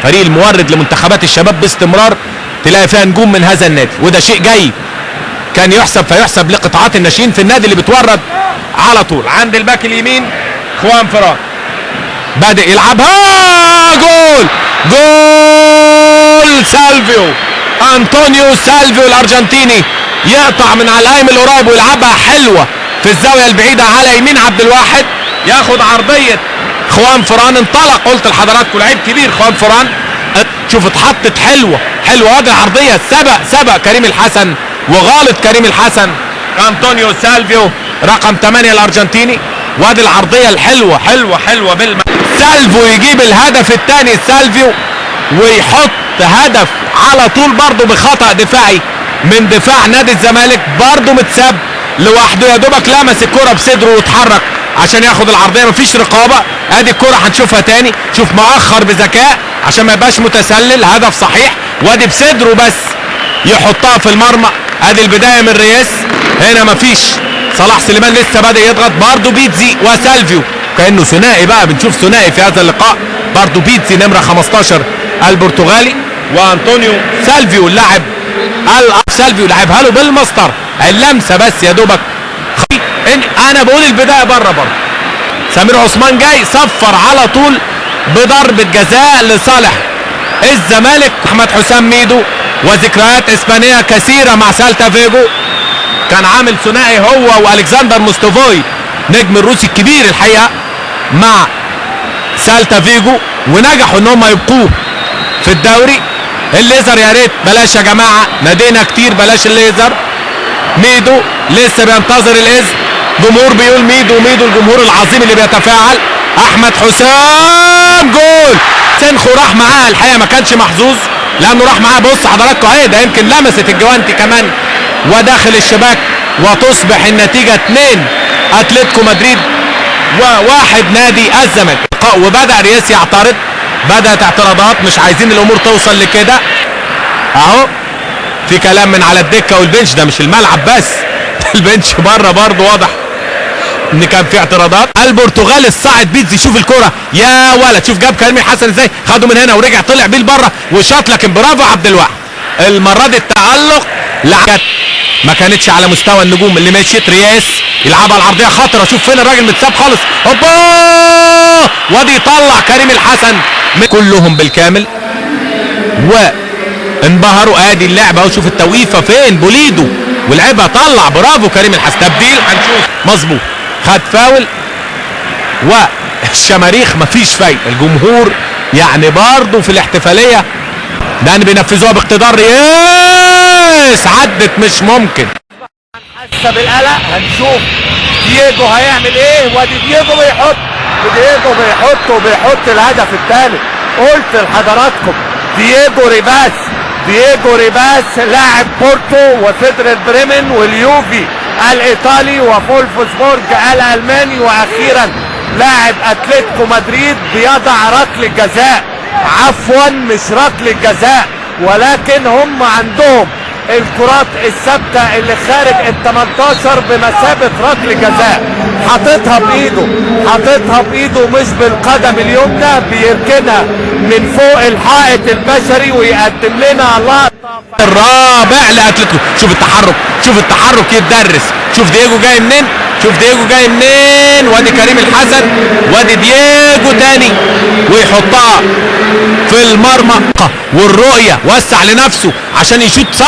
فريق المورد لمنتخبات الشباب باستمرار تلاقي فيها نجوم من هذا النادي، وده شيء جيد كان يحسب فيحسب لقطاعات الناشئين في النادي اللي بتورد على طول. عند الباك اليمين خوان فران بادئ يلعبها، جول جول سالفيو، انطونيو سالفيو الارجنتيني يقطع من على القايم القريب ويلعبها حلوة في الزاوية البعيدة على يمين عبد الواحد، ياخد عرضية خوان فران. انطلق، قلت لحضراتكم لعيب كبير خوان فران. شوف اتحطت حلوة حلوة، ادي العرضية، سبق كريم الحسن وغالط كريم الحسن. انطونيو سالفيو رقم 8 الارجنتيني، وادي العرضية الحلوة حلوة حلوة سالفيو يجيب الهدف الثاني، سالفيو ويحط هدف على طول برضه بخطأ دفاعي من دفاع نادي الزمالك، برضه متساب لوحده، يا دوبك لمس الكرة بصدره واتحرك عشان ياخد العرضية، مفيش رقابة. ادي الكرة هنشوفها تاني، شوف مأخر بذكاء عشان ما يبقاش متسلل، هدف صحيح، وادي بصدره بس يحطها في المرمى. ادي البداية من ريس، هنا مفيش صلاح سليمان لسه بادئ يضغط، برضه بيتزي وسالفيو كأنه ثنائي بقى، بنشوف ثنائي في هذا اللقاء، برضه بيتزي نمرة 15 البرتغالي وانطونيو سالفيو اللاعب سالفيو لعبها له بالمسطره، اللمسة بس يا دوبك. انا بقول البداية بره برضه. سمير عثمان جاي صفر على طول بضربه جزاء لصالح الزمالك. احمد حسام ميدو وذكريات اسبانية كثيرة مع سالتا فيجو، كان عامل ثنائي هو والكسندر موستوفوي نجم الروسي الكبير الحقيقة مع سالتا فيجو، ونجحوا ان هم يبقوه في الدوري. الليزر يا ريت بلاش يا جماعة، نادينا كتير بلاش الليزر. ميدو لسه بينتظر الاذن، جمهور بيقول ميدو ميدو، الجمهور العظيم اللي بيتفاعل. احمد حسام جول، سنخو راح معاه الحقيقة ما كانش محظوظ لانه راح معاه، بص حضراتكم اهي ده يمكن لمست الجوانتي كمان وداخل الشباك، وتصبح النتيجة 2 اتلتيكو مدريد و1 نادي الزمالك. وبدا رياس يعترض، بدات اعتراضات، مش عايزين الامور توصل لكده. اهو في كلام من على الدكة وال bench، ده مش الملعب بس، ال bench بره برضه واضح ان كان في اعتراضات. البرتغال الصاعد بيتزي، شوف الكره يا ولد، شوف جاب كريم الحسن ازاي، خده من هنا ورجع طلع بيه لبره وشاط، لكن برافو عبد الواحد. المرة دي التألق لعبت ما كانتش على مستوى النجوم اللي مشيت. رياس يلعبها العرضية خطره، شوف فين الراجل متساب خالص، هوبا وادي يطلع كريم الحسن. كلهم بالكامل وانبهروا. ادي اللعبة اهو، شوف التوقيفه فين بوليدو ولعبها، طلع برافو كريم الحسن. تبديل هنشوف مظبوط، خد فاول والشماريخ مفيش فايده. الجمهور يعني برضه في الاحتفالية لان بينفذوها باقتدار. رياس عدت مش ممكن، حاسه بالقلق. هنشوف دييجو هيعمل ايه. وادي دييجو بيحط، دييجو بيحط وبيحط الهدف الثالث. قلت لحضراتكم دييجو ريباس، دييجو ريباس لاعب بورتو وفيدرر بريمن واليوفي الايطالي وفولفسبورج الالماني، واخيرا لاعب اتلتيكو مدريد بيضع ركلة جزاء. عفوا مش ركلة جزاء، ولكن هم عندهم الكرات الثابتة اللي خارج ال 18 بمثابة ركلة جزاء. حاططها بايده، حاططها بايده مش بالقدم اليمنى، بيركنها من فوق الحائط البشري ويقدم لنا لقطة الرابع لاتلتيكو. شوف التحرك، شوف التحرك يتدرس، شوف دييجو جاي منين، شوف دييجو جاي منين، وادي كريم الحسن وادي دييجو تاني ويحطها في المرمى. والرؤية وسع لنفسه عشان يشوط صح.